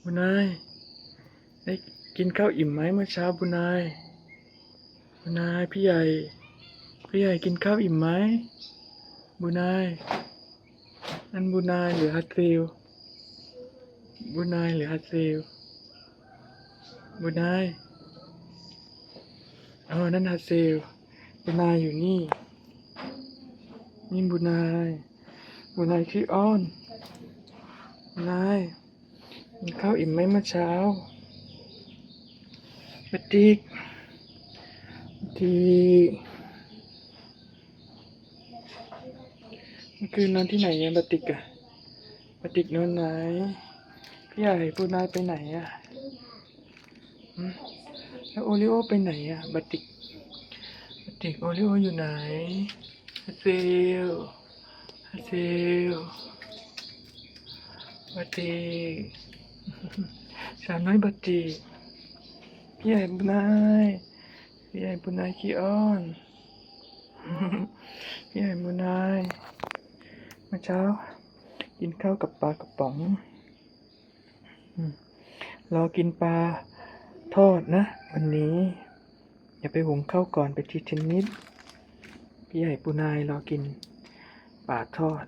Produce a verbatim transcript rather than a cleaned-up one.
บุญนาย ได้กินข้าวอิ่มไหมเมื่อเช้าบุญนาย บุญนาย พี่ใหญ่ พี่ใหญ่กินข้าวอิ่มไหม บุญนาย นั่นบุญนายหรือฮัสเซล บุญนายหรือฮัสเซล บุญนาย อ๋อ นั่นฮัสเซล บุญนายอยู่นี่ นี่บุญนาย บุญนายขี้อ้อน บุญนาย กินข้าวอิ่มไหมเมื่อเช้า บาติก บาติก เมื่อคืนนอนที่ไหนเนี่ยบาติกอะ บาติกนอนไหน พี่ใหญ่บุญนายไปไหนอะ หืม แล้วโอริโอไปไหนอะ บาติก บาติก โอริโออยู่ไหน ฮัสเซล ฮัสเซล บาติก สาวน้อยบาติก พี่ใหญ่บุญนาย พี่ใหญ่บุญนายขี้อ้อน พี่ใหญ่บุญนาย เมื่อเช้า กินข้าวกับปลากระป๋อง อืม รอกินปลาทอดนะ วันนี้ อย่าไปหุงข้าวก่อน ไปตีเทนนิส พี่ใหญ่บุญนายรอกินปลาทอด